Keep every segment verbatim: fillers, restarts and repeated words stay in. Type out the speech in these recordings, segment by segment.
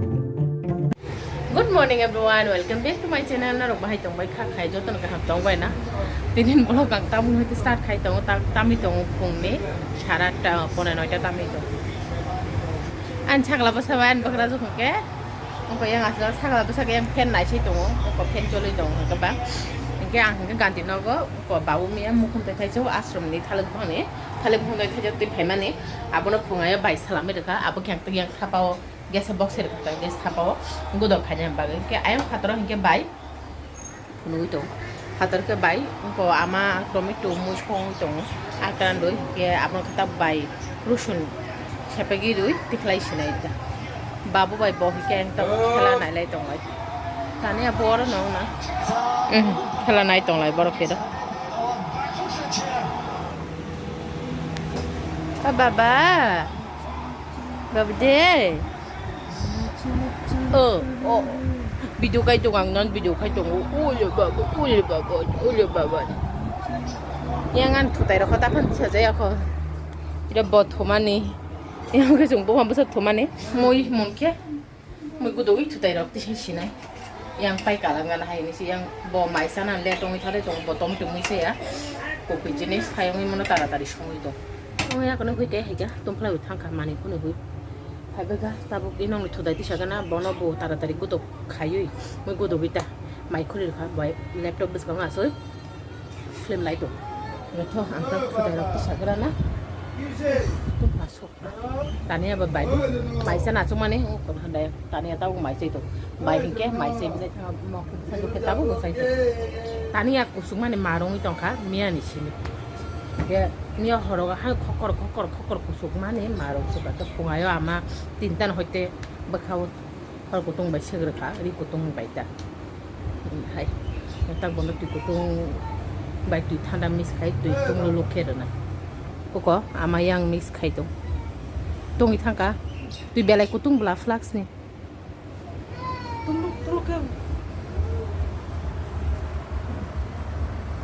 Good morning everyone, welcome back to my channel. Norok bahai tongbai kha khai, jotono kaham tongbai na? Tinin vlog ang tamoni hoite start khai tongo, ta-, tami tongo phungni sara ta, pone noita tami tongo. Ang chakla bwsa bai ang bwkra jokho khe, ongko yang asla chakla bwsa khe yang fan naisai tongo, ongko fan choloi tongo hwnkhe ba. Hwnkhe ang hwnkhe ganti nogo, ongko babu miya mukhum tei thaisa ashram ni thalok bhani, thalok bhani thaisa twi phaimani, abono phungayo bai salami rwkha, abo khe ang twi yang thapao. Gas box rok gas thapao godok khaina bagwi. Hwnkhe ayang phataro hwnkhe bai phunugwi tongo. Phatar khe bai ongko ama tomato mui songwi tongo. Akran doi hwnkhe abono khe ta bai rosun sepegwi rwi tikhlai sinai ta. Babu bai bo hwnkhe ang ta khela nailai tonglai. Tani abo oro nong na. Khela nai tonglai borok khe do. Ba baba. Baba de. Oh, oh. Video kai tongo ang non video kai tongo. Ule baba, ule baba, ule baba. Yang an thutai rok ta phan sa jaya ko. Ida bo thomani. Yang ke jung bo hambo sa thomani. Moi mon ke. Mui gudugwi thutai rok tisa sinai. Yang pai kalang gana hai ni si yang bo mai sana le tongwi thare tong bo tom tongwi se ya. Kopi jinis hai wngwi mano taratari songwi tong. Oi akono hui te hai ga tongphlai thangkha mani khunu hui. Hai ba ga tabuk inong ni thutai tisa gana bono bo taratari guduk khaiwi mui gudugwi ta mai khuri rwkha bai laptop bwskango asoi film lai tong. Tho ang ta thutai rok tisa grana. Tongpha sok. Tani abo bai, maisa nachukmani, o, kon handai, tani tabuk maisai to. Bai hinkhe maisai bijai thang, mok sa dukhe tabuk bo sai to. Tani ya kusukmani marungwi tongkha, miyani simi. Hinkhe miya horogo hai khokor, khokor, khokor kusukmani marung suka to phungayo ama tintan hoite bwkhao hor kutung bai segrwkha, ri kutung bai ta. Hai, tak bono twi kutung bai twi thanda mix khai twi tung luluk khe rwna. Koko, ama yang mix khai tong. Tongwi thangka. Twi belai kutung bwla flask ni. Tung luk, tung luk khe.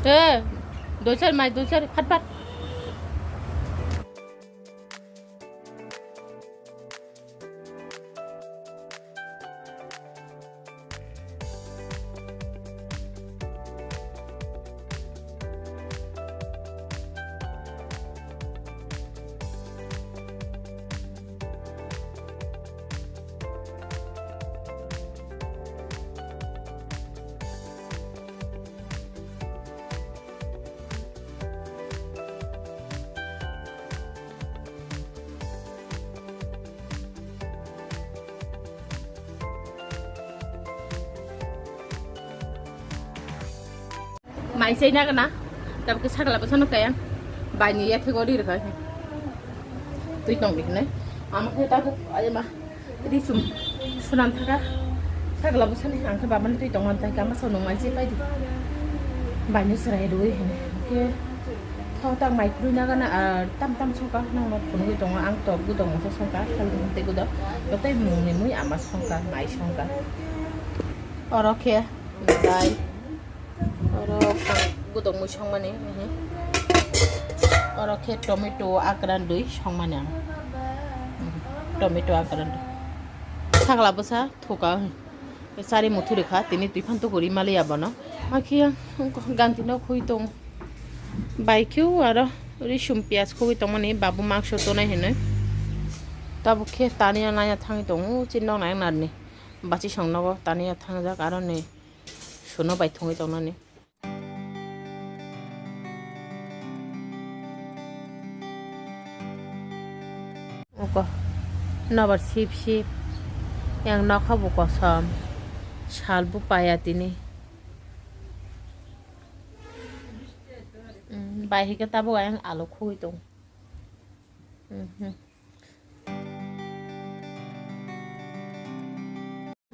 Eh, dochar mai, dochar, phat phat. Mai chai na gana, tabuk ke sakla bwsano kaya, bai ni yathego ri rwkha. Twi tong di hinai, ama khe tabuk, ayo ma. Ri chum sunan thaka. Sagla bwsani ang khe babani twi tongma thai kama sao nung mai se pai di. Bai no chwrai rwi hini. Ke thao tak mai krwi na gana, ah, tam tam songka nang no phunugwi tongo ang tok gudok mungsa songka kal tei gudok. Tei mung ni mui ama songka mai songka. Oro khe dai. Oro gudok mui songmani, mhm. Oro khe tomato akran dui songmani ang. Mhm. Tomato akran dui. Sagla bwsa thuka, chari muthu rikha, tini twi phan tuku ri maliya bono. Makhiya ganti no khui tong. Bai khe aro risum piyaj khogwi tongmani, babu mangso tonai hinwi. Tabuk khe taniya naiya thangwi tongo, chini nok naiya narni. Bachisong nogo taniya thangjak aro ni. Suno bai thungwi tongnani. Oko nobar sip sip. Yang nokha bo kosom. Sal bo paya tini. Mm, bai hike tabuk ayang alo khugwi tong. Mhm.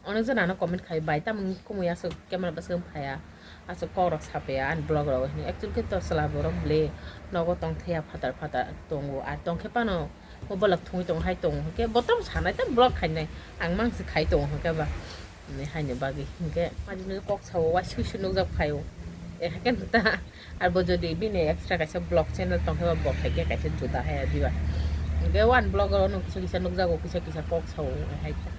Ono jana no comment khai bai, tamoni kumui aswk camera bwswk phaya, aswk kok rok sapaya ani vlog rok hwnwi. Actually khe to chwla borok ble nogo tongthaya phatar phatar tongo, ar tongkhe phano mo bolak thungwi tongo hai tongo hwnkhe bo tamo sanai tamo vlog khainai, ang mang se khai tongo hwnkhe ba. Hwnwi haino bagwi hinkhe mani nw kok sao, waisuk suk nukjak phaio. Ekhakhe ta, arbo jodi bini extra kaisa vlog channel tongkhe ba bo khaikhe kaisa juda hai diba. Hinkhe one vlog oro nw kisa kisa nukjago, kisa kisa kok sao hai ta.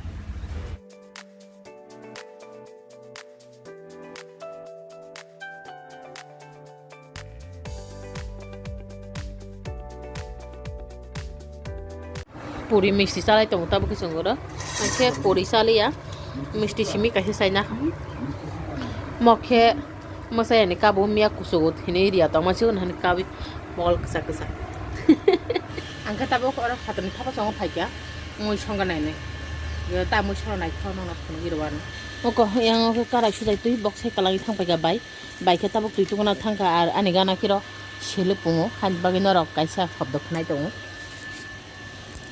Puri misti chalai tongo tabuk khe chwng oro. Ang khe puri chaliya. Misti simi kaisa chaina. Mo khe mwsai ani kabo miya kuchugo hinwi riya tongma sio hinwi kabi mokol kwchak kwchak. Ang khe tabuk oro phatarni thapa chongo phaikha. Mui songga nainai. Yo ta mui songna naikha nokna phunugwi rwani. Oko yang khe karai sujai twi bok sai kwlangwi thang paikha bai. Bai khe tabuk twi tukuna thangkha ar ani gana khiro sele pungo. Hani bagwi norok kaisa hobdo khwnai tongo.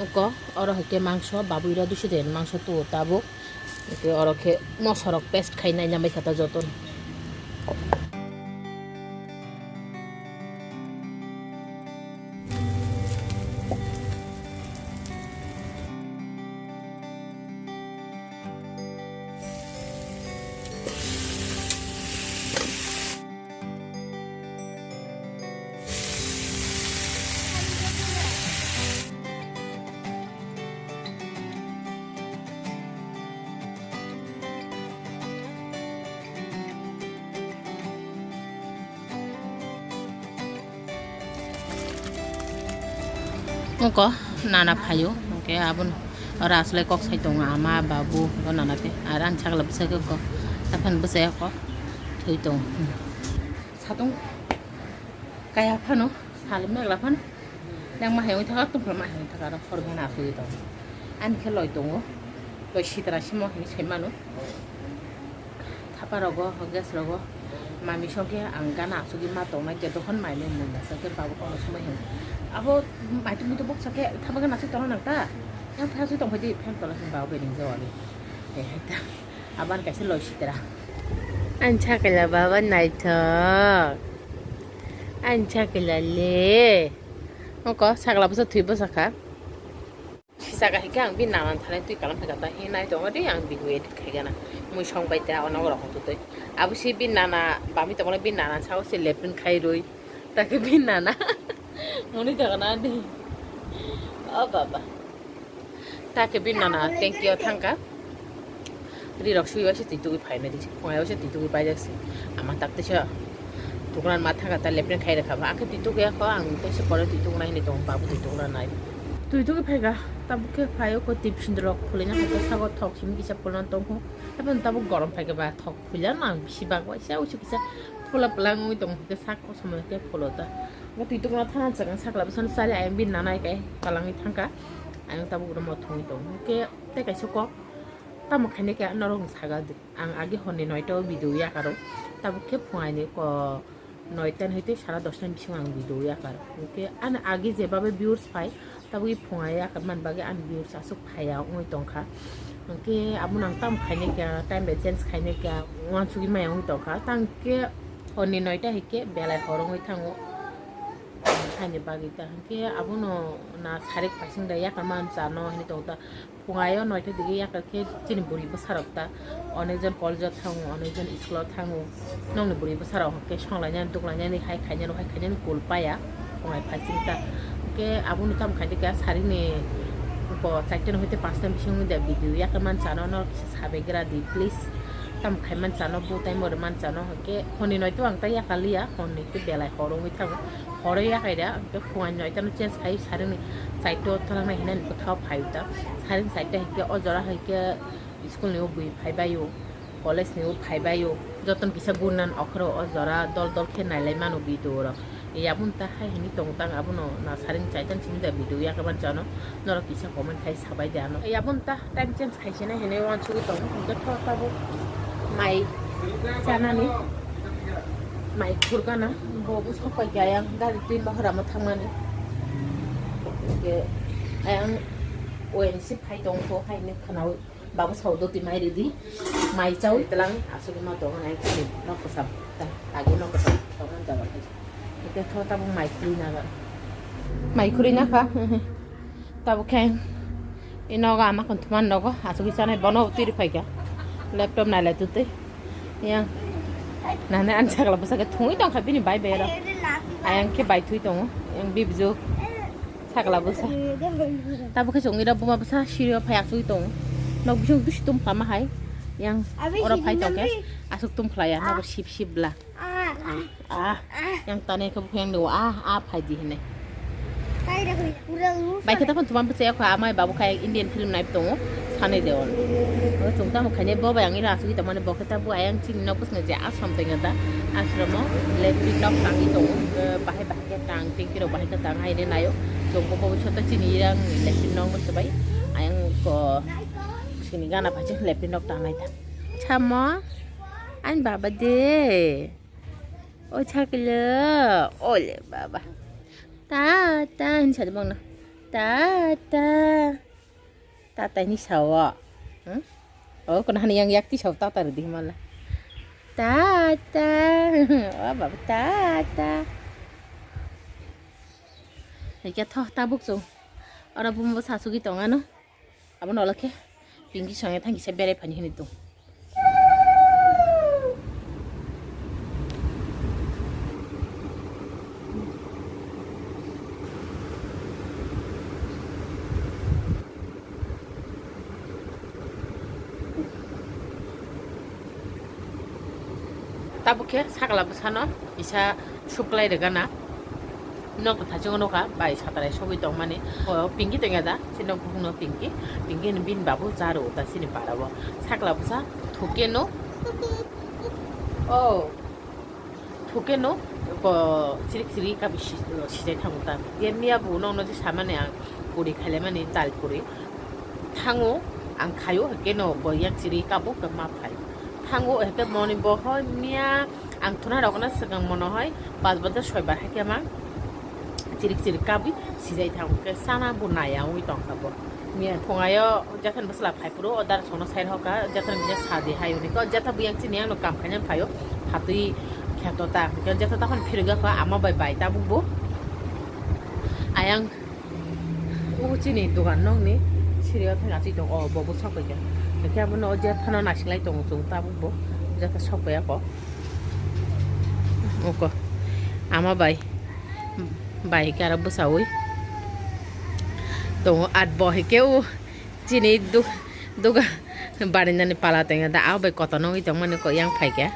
Oko oro hai khe mangso babui rw dusi de mangso tuo tabuk. Hwnkhe oro khe mosorok paste khai naina bai kha ta jotono. Oko nana phaio, hwnkhe abono oro aslai kok sai tongo, ama, babu, abo nana tei, aro ani sakla bwsai khe oko, aphano bwsai oko thwi tongo. Satung kaya phano, salim megla phano, yang ma hayung thaka, tungphla ma hayung thaka, aro hor gana asugwi tongo. Ani khe loi tongo, loi sitra simo hinwi sai mano. Thapa rogo, gas rogo, mami songkhe ang gana asugwi ma tongnai, je dokhon mai nai munda sakhe babu kono somoi hin. Abo maitu muitu boksa khe thapa gana asugwi tongna nang ta? Yang phai asugwi tongphai di, phan tola khe babu bening jawali. He hai ta. Aban kaisa loi sitra. Ani sakila baba naithok. Ani sakila le. Oko sakla bwsa thwi bwsa kha. Sisaka hikhe ang bini nana thani twi kalam phaikha ta hinwi nai tongo de ang bini edit khaigana. Mui song bai ta ono rok twi. Abo si bini nana bami tongmani bini nana sao se lepin khai rwi. Takhe bini nana. Muni tongo na de. O baba. Takhe bini nana thank you thangka. Rirok sui waisa twi tugwi phaimani, phungai waisa twi tugwi paijak se. Ama tak teisa tukna ma thangka ta lepin khai rwkha ba, akhe twi tugwi yakho ang teisa pore twi tugna hinwi tongo, babu twi tugna nai. Twi tugwi phaikha, tabuk khe phai o kotwi bisindrok phulina hakhe sago thok simi kisa phulna tongkho. Haphano tabuk gorom phaikha ba thok phulia no ang bisi bak waisa uisu kisa phula pwlang wngwi tongo, hwnkhe sak o somoi khe phulo ta. Bo twi tugna thana chwng sakla bwsano chari ayang bini nanai kai palangwi thangkha. Ayang tabuk romo thungwi tongo, hwnkhe tei kaisa kok. Tamo khainai khe norok ni saga di. Ang agi horni noita o video yakaro. Tabuk khe phungai ni ko noita ni hwtwi sara dosta ni bisingo ang video yakaro. Hwnkhe ani agi je babe viewers phai, tabuk i phungai yakar man bagwi ani viewers aswk phaiya wngwi tongkha. Hwnkhe abono ang tamo khainai khe time bai change khainai khe uansugwi maya wngwi tongkha. Tang khe horni noita hai khe belai hor wngwi thango. Haini bagwi ta hwnkhe abono na sarik paising da yakar man chano hinwi tongta. Phungai o noita digi yakar khe chini buri bwsarok ta onekjon college o thango, onekjon school o thango. Nokni buri bwsarok hwnkhe songlainani tuklainani hai khainani hai khainani kul paya phungai phaising ta. Hwnkhe abono tamo khaidi khe sarini bo chaitani hoite panchta bising de video yakar man chano norok kisa sabai gra di please. Tamo khai man chano bo time ore man chano hwnkhe honni noito ang ta yakar liya honni khe belai hor wngwi thango. Horo yakai da, hwnkhe phungai noita no change khai, saring ni side o thalangna hinani bwthao phai ta. Saring side ta hwnkhe o jora hwnkhe school ni o bui phai bai o, college ni o phai bai o. Jotono kisa gurnan okhoro o jora dol dol khe nailai mano video rok. Yabon ta hai hini tong tang abono na saring side ta simi da video yakaban chano norok kisa comment khai sabai de ano. Yabon ta time change khaisene hinwi uansugwi tongo, hwnkhe tho tabuk mai chanani, mai khurgana, bo bo sokpai khe ayang gari twi bahurama thangmani. Hwnkhe ayang O N C phai tongkho haino khwnaui, babu sao doti mai ridi, mai chaui tlang asugwi ma tongo nai khini nok kwcham ta agi nok kwcham tongo jaga. Hwnkhe tho tabuk mai khurui naga. Mai khurui nakha. Tabuk khe i nogo ama khon thumani nogo asugwi chanai bono twi rw phaikha. Laptop nailai tutwi. Yang nane ani sakla bwsakhe thungwi tongkha bini bai bai oro. Ayang khe bai thwi tongo. Yang bibijwk sakla bwsa. Tabuk khe chwngwi rw buma bwsa sirio phai asugwi tongo. Nok bising dusi tum phlama hai. Yang oro phai tongkhe aswk tum phlaiya nogo sip sip bla. Ah, yang tani khe buphang ni ah, ah, phai di hinai. Bai khe tamo thumam bwsai kho amai babu khai Indian film nai tongo sanai deol. Chung tamo khaine bo bai ang ira asugwi tongmani bo khe ta bu ayang chini nok bwsngo je asom tengya da asromo electric nok tangwi tongo. Bahai bahai khe tang tengki rok bahai khe tang haine nayo. Chung bo bo chota chini irang electric nok bwsai bai ayang ko chini gana phai electric nok tangnai ta. Chamo ani baba de. O chakle, ole baba. Ta ta hin sa bang na. Ta ta. Ta ta ni sawo. Hmm? O kono hani yang yak ti sawo ta ta ridi mala. Ta ta. O baba ta ta. Hekya thoh tabuk chung. Ora bumbo sasugi tongano. Abono olokhe Pinky songya thang kisa berai phani hinwi tong. Tabuk khe sakla bwsano kisa suklai rwgana. Nok thasingo nokha bai satarai sogwi tongmani. O Pinky tongya da, se nok bukhukno Pinky. Pinky ni bini babu cha rw ta chini para o. Sakla bwsa thukeno. O thukeno ko chirik chirik kabi si-, sijai thango ta. Ye miya bu nokno je samani ang puri khailaimani dal puri. Thango ang khaio hwnkhe no bo yak chiri kabo khe ma phai. Thango hwnkhe moni bo hoi miya ang thuna rok no swkang mono hoi pas bar da soi bar hai khe ma chirik chirik kabwi sijai thango khe sana bo naya wngwi tong kha bo. Miya phungayo jathan bwsla phai phuru o dar songno sai hoka jathan kisa sadi hai hwnwi khe jatha bo yang chini yang no kam khaina phaio phatwi kheto ta hwnkhe jatha tokhan phirigakho ama bai bai tabuk bo ayang. O chini dogan nokni siri o thang achai tongo, o bo bo sok pai kha. Hwnkhe abono o jephano naising lai tongo chwng tabuk bo, jatha sok pai ya kho. Oko ama bai, bai hwnkhe aro bwsaui tongo, at bo hwnkhe o chini du-, dogan barinani pala tongya da, abo bai kotor nogwi tongmani kok yang phai kha.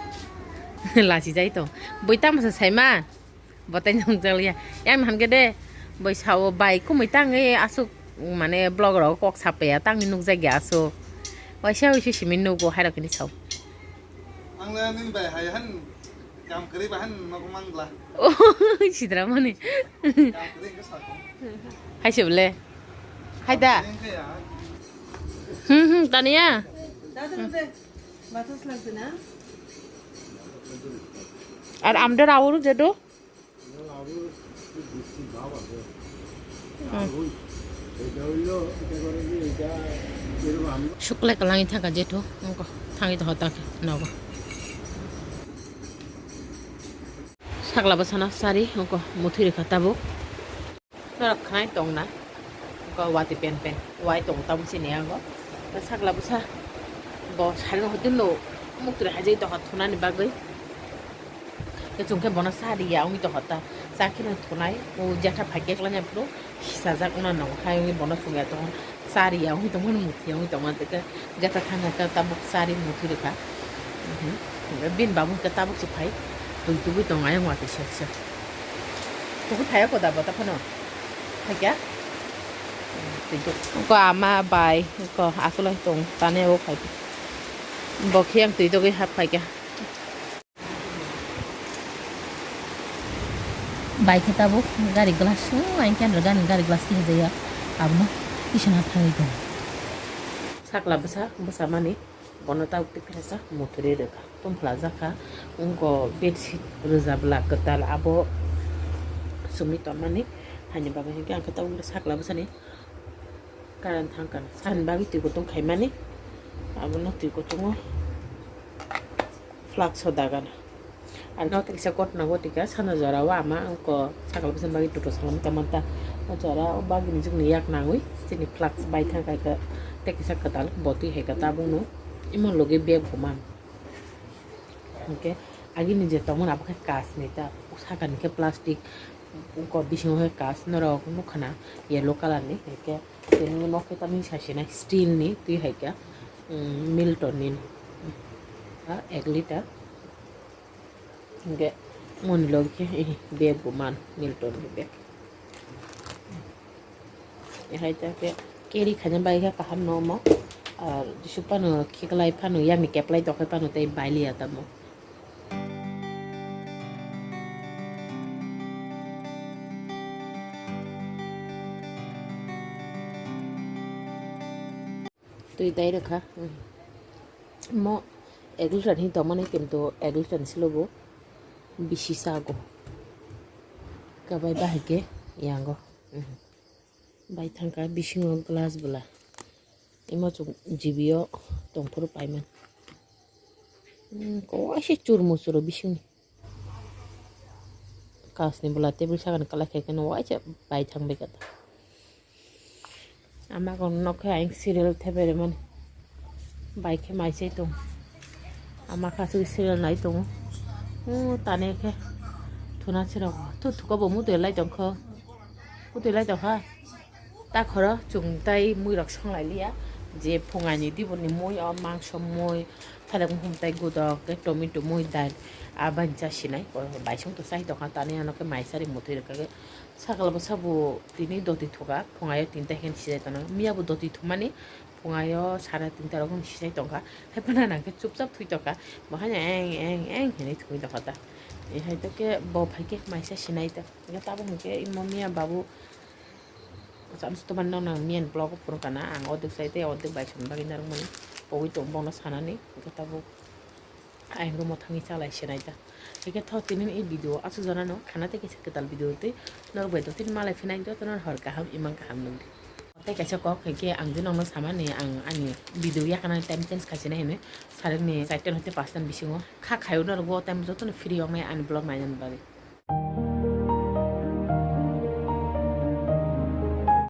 Lachi jai tong, bui tamo se saima. Bo tei nung jak ya. Yang hwn khe de, bai sao bai kumui tangwi aswk, mane vlog rok kok sapya tangwi nukjak ya aswk. Waisa waisa simi nugo hai rok hwnwi sao. Ang le nini bai hai han kam kwrwi ba han nok mang bla. Oh, sidra mani. Kam kwrwi khe sa ko. Hai se bole. Hai da. Kam kwrwi khe ya. Hmm, hmm, tania. Dadu de. Batas lagde na. Ar amdar aur jado. Suklai kwlangwi thangkha jetho, wngkha thangwi tongkha ta khe nogo. Sakla bwsano sari wngkha muthwi rwkha tabuk. Norok khwnai tongna, wngkha watwi pen pen wai tongo tabuk chini yango. Sakla bwsa bo salno hwtwino muktwi haijak tongkha thunani bagwi. Khe chwng khe bono cha riya wngwi tongkha ta. Cha kheno thunai, o jetha phaikhe kwlangya phuru hisajak wngna nango hai wngwi bono chwngya tongo. Cha riya wngwi tongmani muthwi wngwi tongmani tei khe jetha thangkha khe tabuk cha ri muthwi rwkha. Mhm. Bini babu hwnkhe tabuk se phai twi tubui tongo ayang watwi sek sek. Tubui phaiya koda bota phano phaikha. Twi tubui. Ko ama bai ko aswk lai tong tani o phai. Bo khe yang twi tugui hap phaikha. Bai khe tabuk gari glass o, ayang khe gari glass tihajaya. Abono kisa na thangwi tongo. Sakla bwsa, bwsa mani bono tabuk tei phirasa muthuri rwkha. Tum phlajak kha, wngkha bedsheet rwjak bwla kwtal abo chumui tonmani. Haini bagwi hinkhe ang khe tabuk sakla bwsani current thangkha. Sani bagwi twi kutung khaimani, abono twi kutungo. Flask o dagana. Ang no kaisa kotna go tika sana jora o ama angko sakal bwsani bagwi tutu salam tamanta. O jora o bagwi ni jikni yak nangwi chini flask bai thang kaika tei kisa kwtal botwi hai ka tabuk no imo logi bag bo man. Hwnkhe agini je tongmani abo khe kash ni ta, saka ni khe plastic, ko bisingo khe kash norok nukha na yellow colour ni, hwnkhe tini nok khe tamni sasina steel ni twi hai ka, mm, Milton ni, ah, ek liter. Hwnkhe moni logi khe, eh, bag bo man, Milton ni bag. Hai ta khe carry khaina bai khe kaham no omo. Ar jisuk phano khiklai phano yakni keplai tokhai phano tei bai liya tamo. Twi dai rwkha. Mo ek liter hin tongmani, kintu ek liter ni silo bo bisi chago. Kabai bahai khe yango. Bai thangkha bisingo glass bwla. Imo chwng G B o tongphuru paiman. Kaisa churmu churu bisingni. Kasni bwla table sakani kwlai khe keno waisa bai thang bai kata. Ama kong nok khe ayang serial thebai rwmani. Bai khe mai chai tong. Ama kha aswk serial nai tongo. O tani khe thuna sirok. Thu thuka bo mutui lai tong kho. Mutui lai tong kha. Ta khoro chwng tai mui rok song lai liya. Je phungai ni dibor ni mui o mangso mui. Thalek mukhum tai gudok, tei tomato mui dal, a bani cha sinai, baisong to chai tongkha, tani ano khe mai sari muthwi rwkha khe, sakal bo sabo tini doti thuka, phungayo tinta khe sijai tongo, miya bo doti thumani, phungayo sara tinta rok sijai tongkha, hai phano nang khe chupchap thwi tongkha, bo haino eng eng eng hinwi thwi tongkha ta, hai to khe bo phai khe mai sa sinai ta, tabuk hwn khe imo miya babu. Cham se tomani nang nang miyan vlog o phunukha na, ang ordek sai tei ordek bai sani bagwi narwkmani pogwi tongo bono sanani, hwnkhe tabuk ayang room o thangwi chalai se naida. Hwnkhe tho tini ni video aswk jora no khana tei kaisa kwtal video tei norok bai tongtini malai phinai jotono hor kaham imang kaham nukdi. Tei kaisa kok hwnkhe ang je nokno samani ang ani video yakarnani time change khaisinai hinwi sarekni charta hoite pasta ni bisingo kha khaio norok o time jotono free wngnai ani vlog nainani bagwi.